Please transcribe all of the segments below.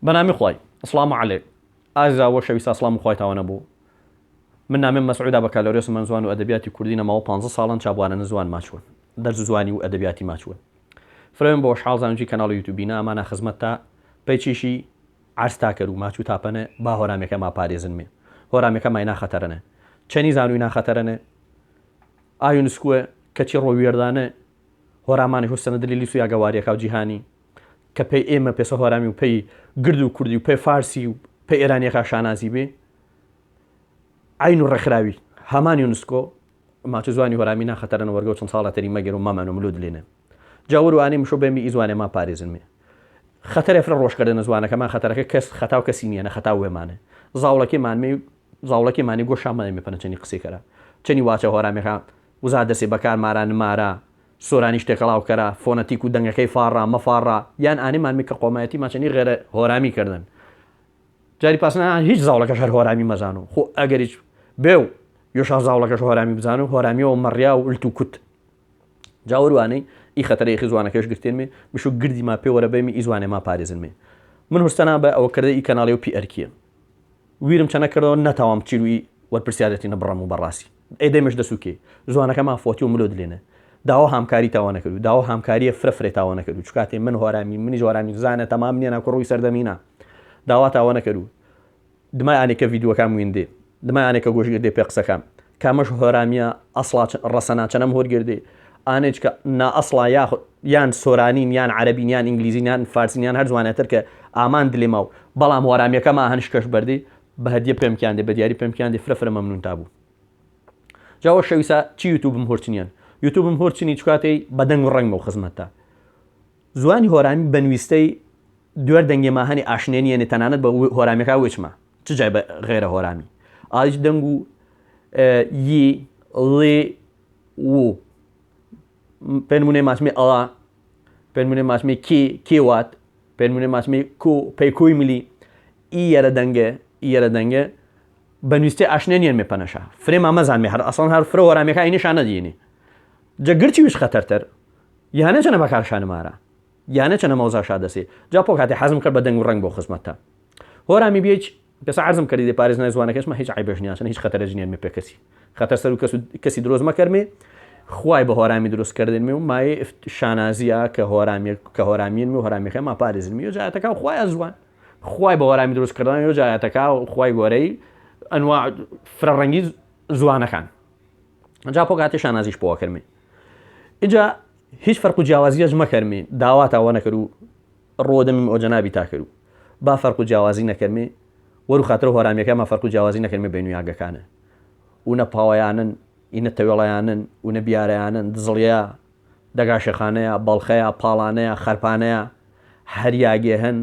بەنامی خوای. سڵام علیک. ئازیزا وە شەویسا سڵام و خوای تاوە نەبوو. من نامێم مەسعودا بەکالۆریۆسم من زوان و ئەدەبیاتی کوردی نە ماوە پانزە ساڵەن چابوانە نە زوان ماچوون دەرز زوانی و ئەدەبیاتی ماچوون فرەوێن بە وەشحاڵ زانجی کەناڵ یوتوبی نە ئەمانە خزمەت تا پەیچیشی عەرز تا کەرو ماچو تا پەنێ با هۆرامێکە ما پارێزن مێ هۆرامێکە مای نا خەتەرەنێ چەنی زانوی نا خەتەرەنێ ئایونسکوێ کەچی ڕۆ وێردانێ هۆرامانی هوستەنە دلی لیسو یا گەواریەکاو جیهانی کە پێی ئێمە پێسە هۆرامی و پێی گرد و کوردی و پێی فارسی و پێی ئێرانیەکا شانازی بێ عین و ڕێکخراوی هەمان یونسکۆ ماچ زوانی هۆرامی ناخەتەرن وەرگە چەند ساڵە تەری مەگەر و مەمەن و ملو دلێنێ جاور وانەی مشۆ بێمی ئی زوانێ ما پارێزن مێ خەتەرێ فرە ڕۆژکردنە زوانەکەمان خەتەرەکە کەس خەتا و کەسی نییە نە خەتا وێمانێ زاوڵەکەی مانمێ زاوڵەکەی مانی گۆ شامەێ پەنە چەنی قسەی کەرا چەنی واچە هۆرامێکا وزا دەسێ بەکار مارا نمارا سۆرانیش تێکەڵاو کەرا فۆنەتیک و دەنگەکەی فاڕا مەفاڕا یان ئانێ مانمی کە قۆمایەتی ماچەنی غێرە هۆرامی کردن جاری پاسنا هیچ زاوڵەکەش هەر هۆرامی مەزانو خۆ ئەگەریش بێ و یۆشا زاوڵەکەش هۆرامی بزانو هۆرامیەوە مەڕیا و الت و کوت جاوەروانەی ئی خەتەرە یخی زوانەکەش گرتێن مێ مشو گردی ما پێ وەرە بەمی ئی زوانێ ما پارێزن مێ من هوستەنا بە ئەوە کردە ئی کەناڵی و پی ئەرکیە ویرم چەنە کردەوە نەتاوام چیرو ئی وەرپرسیارەتی نەبڕەم و بەڕاستی ئەی دەمش دەس و کێ زوانەکەمان فۆتی و ملۆ دلێنە داوا هامکاری تاوە نەکرد و داوا هامکاریە فرە فرە تاوە نەکرد و چکاتێ من هۆرامی منیش هۆرامی زانە تەمام نییە ناکو ڕووی سەردەمینا داوا تاوە نەکرد و دمای ئانێ کە ڤیدیۆکام ویندێ دمای ئانێ کە گۆش گردێ پێ قسەکام کامەش هۆرامیە ئەسڵا ڕەسەنا چەنەم هۆر گردێ ئانێچ کە نا ئەسڵا یاخود یان سۆرانین یان عەرەبین یان ئینگلیزین یان فارسین یان هەر زوانێتر کە ئامان دلێما و بەڵام هۆرامیەکەما هەنش کەش بەردێ بە هەدیە پێم کیان دێ بە دیاری پێم کیان دێ فرە فرە مەمنون تا بوو جاوە شەویسا چی یوتوبم هۆرچنیان یوتوبم هۆرچنی چکاتەی بە دەنگ و ڕەنگمە و خزمەتتا زوانی هۆرامی بە نویستەی دوێر دەنگێ ماهەنی ئاشنێ نیەنێ تەنانەت بە هۆرامیەکا وێچمە چ جای بە غێرە هۆرامی ئالیچ دەنگ و ی ڵێ و پێنمونێ ماچمێ ئەڵا پێنمونێ ماچمێ کی کێوات پێنمونێ ماچمێ کو پەیکۆی ملی ئی یەرە دەنگێ ئی یەرە دەنگێ بە نویستێ ئاشنێ نیەن مێ پەنەشا فرێ ما مەزان مێ هەر ئەسڵەن هەر فرە هۆرامیەکە ئی نیشانە دینی جە گرچی ویش خەتەرتر یانە چەنە بەکار شانمارە یانە چەنە مەوزا شا دەسێ جا پۆ کاتێ حەزم کرد بە دەنگ و ڕەنگ بۆ خزمەتتا هۆرامی بیچ پێسا عەرزم کردی دێ پارێزنای زوانەکەشمە هیچ عەیبەش نیە چەنە هیچ خەتەرەج نیە مێ پێ کەسی خەتەر سەر و کەس و کەسی درۆز مەکەرمێ خوای بە هۆرامی دروست کردن مێ و مایە شانازیە کە هۆرامی کە هۆرامیین مێ و هۆرامیەکە ما پارێزن مێ و جایەتەکە و خوایە زوان خوای بە هۆرامی دروست کردن و جایەتەکە و خوای گۆرەی ئەنوا فرە ڕەنگی زوانەکان جا پۆ کاتێ شانازیش پۆ کردمێ ئینجا هیچ فەرق و جیاوازیەش مەکەرمێ داوا تاوە نەکرد و ڕۆ دەمیم ئەو جەنابی تاکرد و با فەرق و جیاوازی نەکەرمێ وەرو خاترە هۆرامیەکە ما فەرق و جیاوازی نەکەرمێ بین و یاگەکانە و نە پاوەیانن ئی نە تەوێڵەیانن و نە بیارەیانن دزڵیە دەگاشەخانەیە بەڵخەیە پاڵانەیە خەرپانەیە هەر یاگێ هەن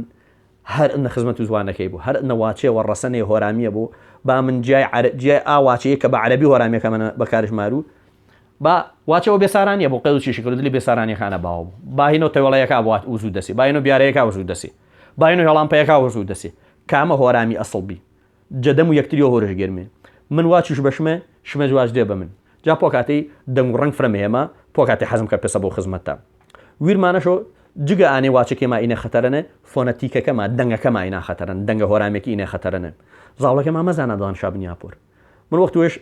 هەر نە خزمەت و زوانەکەی بوو هەر نە واچێ وە ڕەسەنێ هۆرامیە بوو با من جیای جیای ئا واچەیە کە بە عەرەبی هۆرامیەکە منە بەکارش مارو با واچەوە بێسارانیە بۆ قەد چیشی کرد دلی بێسارانیەکانە باوە بوو باهینۆ تەوێڵەیەکا بوات و زوو دەسێ باینۆ بیارەیەکا و زوو دەسێ باینۆ هێڵانپەیەکا و زوو دەسێ کامە هۆرامی ئەسڵ بی جەدەم و یەکتریەوە هۆرش گەرمێ من واچیش بە شمە شمەج واچ دێ بە من جا پۆکاتەی دەنگ و ڕەنگ فرە مهێمە پۆکاتێ حەزم کە پێسە بۆ خزمەتتا ویرمانەشۆ جگە ئانێ واچەکێ ما ئینە خەتەرەنە فۆنەتیکەکەما دەنگەکەما ئینا خەتەرەن دەنگە هۆرامێکی ئینە خەتەرەنە زاوڵەکەما مەزانە دانشا بنیاپۆر من وەختوێش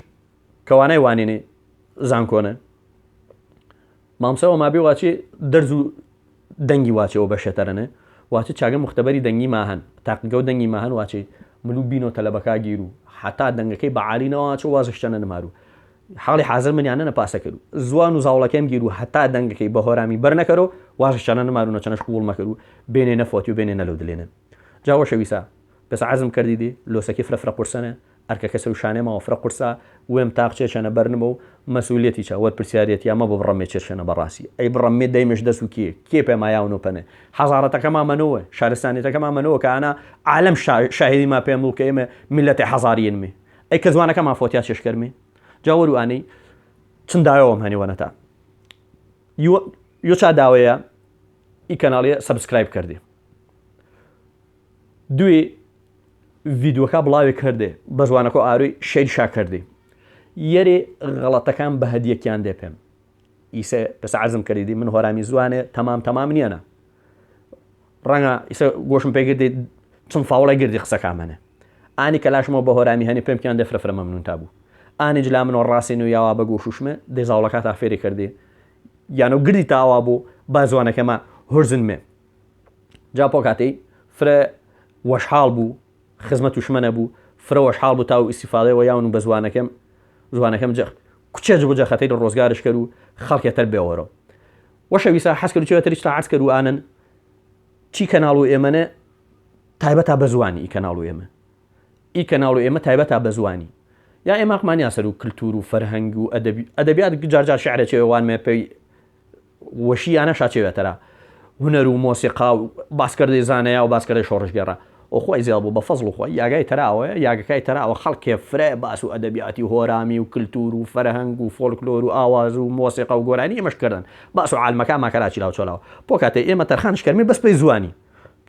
کەوانای وانێنێ زانکۆنە مامسەوە مابێ واچێ دەرز و دەنگی واچێ ئەو بەشێتەرەنێ واچێ چاگە موختەبەری دەنگی ماهەن تاقیگە و دەنگی ماهەن واچێ ملو بینۆ تەلەبەکا گیرو حتا دەنگەکەی بە عالی نەواچۆ وازش چەنە نمارو حاڵی حازر منیانە نە پاسە کەرو زوان و زاوڵەکەم گیرو هەتا دەنگەکەی بە هۆرامی بەر نەکەرۆ وازش چەنە نمارو نەچەنەش قبوڵ مەکەرو بێنێ نەفۆتی و بێنێ نەلەو دلێنێ جا وەشەویسا پێسا عەرزم کردی دی لۆسەکی فرە فرە قورسەنێ ئەرکەکە سەر شانێ ماوە فرە قورسە وێم تاق چێ چەنە بەرنمە و مەسئولیەتی چە وەرپرسیارەتیا مە ببڕەمێ چێ چەنە بەڕاسی ئەی بڕەمێ دەیمش دەس و کێ کێ پێ مایاون و پەنێ حەزارەتەکەما مەنەوە شارستانیەتەکەما مەنەوە کە ئانا عالەم شاهیدی ما پێم بوو کە ئێمە میلەتێ حەزاریینمێ ئەی کە زوانەکەما فۆتیا چێشکەرمێ جا وەرو ئانەی چن داوەم هەنێ وەنەتا یۆ چا داوەیە ئی کەناڵیە سەبسکرایب کردێ دوێ ڤیدیۆکە بڵاوێ کردێ بە زوانەکۆ ئاروی شەیر شا کردێ یەرێ غەڵەتەکان بە هەدیەکیان دێ پێم ئیسە پس عەرزم کردی من هۆرامی زوانێ تەمام تەمام نییە ڕەنگە ئیسە گۆشم پێگردێ. چەند فاوڵێ گردی قسەکامەنە ئانی کەلاشمەوە بە هۆرامی هەنی پێم کیان دێ فرە فرە مەمنون تا بوو ئانیج لا منەوە ڕاسین و یاوا بە گۆشوشمێ دێ زاوڵەکە تا فێری کردی یانە گردی تاوا بوو با زوانەکەمە هورزن مێ جا پۆکاتەی فرە وەشحاڵ بوو خزمەت و شمەنە بوو فرە وەشحاڵ بوو تاو ئیسیفادەی وە یاون و بە زوانەکەم زوانەکەم جەخت کوچێج بۆ جەخەتەی لە ڕۆزگارش کەر و خەڵکێ تەر بێوەرۆ وەشە ویسا حەز کرد چێ تریش تا عەرز کەر و ئانن چی کەناڵ و ئێمەنە تایبەتا بە زوانی ئی کەناڵ و ئێمە ئی کەناڵ و ئێمە تایبەتا بە زوانی یا ئێمە حەقمان یا سەر و کلتور و فەرهەنگ و ئەدەبی ئەدەبیات جار جار شعرە چێ وان مێ پێی وەشی یانە شا چێوێتەرا هونەر و مۆسیقا و باسکردی زانەیا و باسکردی شۆڕشگێڕە و خۆی زیاڵ بوو بە فەزڵ و خۆی یاگای تەراوە یاگەکای تەراوە خەڵکێ فرە باس و ئەدەبیاتی و هۆرامی و کلتور و فەرهەنگ و فۆلکلۆر و ئاواز و مۆسیقا و گۆرانی ئێمەش کردن باس و عالمەکە ماکەرا چیلاو چۆلاوە بۆ کاتێ ئێمە تەرخانش کەرمی بەس پێی زوانی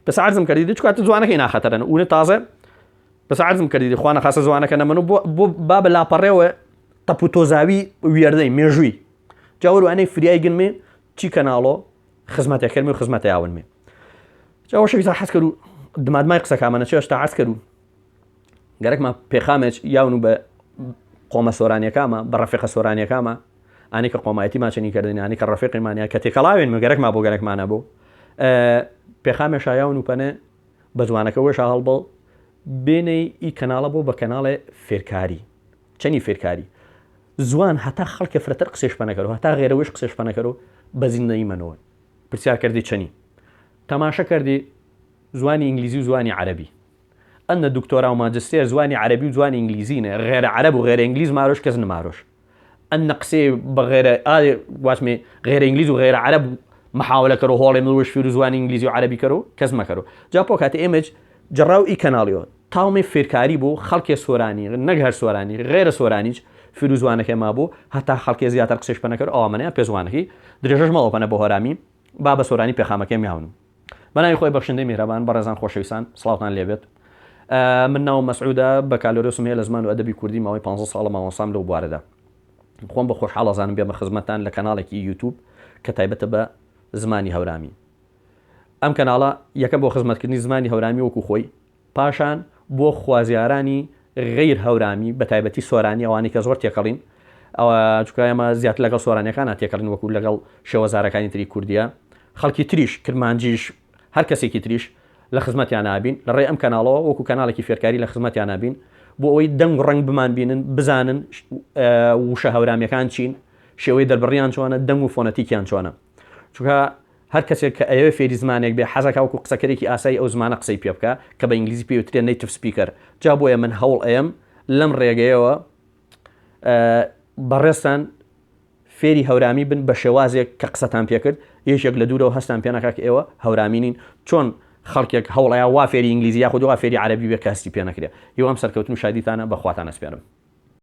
بەس عەرزم کردی دی چکاتە زوانەکەی ناخەتەرن و تازە بەس عەرزم کردی دی خوانە خاصە زوانەکە نەمن و بۆ بابە لاپەڕێوە تەپ و تۆزاوی وێردەی مێژووی جاوەروانەی فریای گنمێ چی کەناڵۆ خزمەتێ کەرمی و خزمەتە یاونمێ جاوەشە ویسا حەز کەرو دمادمای قسەکامەنە چێشتا عەرز کەرو گەرەکمە پێخامێک یاون و بە قۆمە سۆرانیەکامە بە ڕەفیقە سۆرانیەکامە ئانی کە قۆمایەتی ماچنی کردن ینی کە ڕەفیقیمانە کە تێکەڵاوێن من گەرەکما بۆ گەرەکمانە بۆ پێخامێ شایاون و پەنێ بە زوانەکە وێشا هەڵبڵ بێنەی ئی کەناڵە بۆ بە کەناڵێ فێرکاری چەنی فێرکاری زوان هەتا خەڵکێ فرەتر قسێش پەنەکەرو هەتا غێرەوەش قسێش پەنەکەرو بە زیندەیی مەنەوە پرسیار کردی چەنی تەماشە کردی زوانی ئینگلیزی و زوانی عەرەبی ئەنە دکتۆرا و ماجستێر زوانی عەرەبی و زوانی ئینگلیزی نە غێرە عەرەب و غێرە ئینگلیز مارۆش کەس نمارۆش ئەنە قسێ بە غێرە ئاێ واسمێ غێرە ئینگلیز و غێرە عەرەب محاولە کەرو هۆڵێ ملوش فیر و زوانی ئینگلیزی و عەرەبی کەرو کەس مەکەرو جا پۆ کاتێ ئێمەج جەڕاو ئی کەناڵیۆ تاومێ فێرکاری بوو خەڵکێ سۆرانی نەک هەر سۆرانی غێرە سۆرانیچ فیر و زوانەکەی مابوو هەتا خەڵکێ زیاتر قسەش پەنەکەر ئەوە مەنەیان پێ زوانەکەی درێژەش مەڵۆ پەنە بۆ هۆرامی با بە سۆرانی پێخامەکەیم یاونم بەناوی خۆی بەخشندەی میهرەبان بەڕێزان خۆشەویستان سڵاوتان لێبێت من ناوم مەسعودە بەکالۆریۆسم هەیە لە زمان و ئەدەبی کوردی ماوەی 15 ساڵە مامۆستام لەو بوارەدا خۆم بە خۆشحاڵ ئەزانم بێمە خزمەتتان لە کەناڵێکی یوتوب کە تایبەتە بە زمانی هەورامی ئەم کەناڵە یەکەم بۆ خزمەتکردنی زمانی هەورامی وەکو خۆی پاشان بۆ خوازیارانی غەیر هەورامی بە تایبەتی سۆرانی ئەوانەی کە زۆر تێکەڵین ئەوە چونکە ئێمە زیاتر لەگەڵ سۆرانیەکانا تێکەڵین وەکو لەگەڵ شێوەزارەکانی تری کوردیە خەڵکی تریش کرمانجیش هەر کەسێکی تریش لە خزمەتیان نابین لە ڕێی ئەم کەناڵەوە وەکو کەناڵێکی فێرکاری لە خزمەتیان نابین بۆ ئەوەی دەنگ و ڕەنگ بمان بینن بزانن وشە هەورامیەکان چین شێوەی دەربڕیان چۆنە دەنگ و فۆنەتیکیان چۆنە چونکە هەر کەسێک کە ئەیەوێ فێری زمانێک بێ حەزەکا وەکو قسەکەرێکی ئاسایی ئەو زمانە قسەی پێ بکا کە بە ئینگلیزی پێی وترێ native speaker جا بۆیە من هەوڵ ئەیەم لەم ڕێگەیەوە بەڕێزتان فێری هەورامی بن بە شێوازێک کە قسەتان پێکرد یەکێک لە دوورەوە هەستان پێ نەکا کە ئێوە هەورامی نین چۆن خەڵکێک هەوڵەیە وا فێری ئینگلیزی یاخود وا فێری عەرەبی بێ کە هەستی پێ نەکرێ هیوام سەرکەوتن و شادیتانە بە خواتان ئەسپێرم.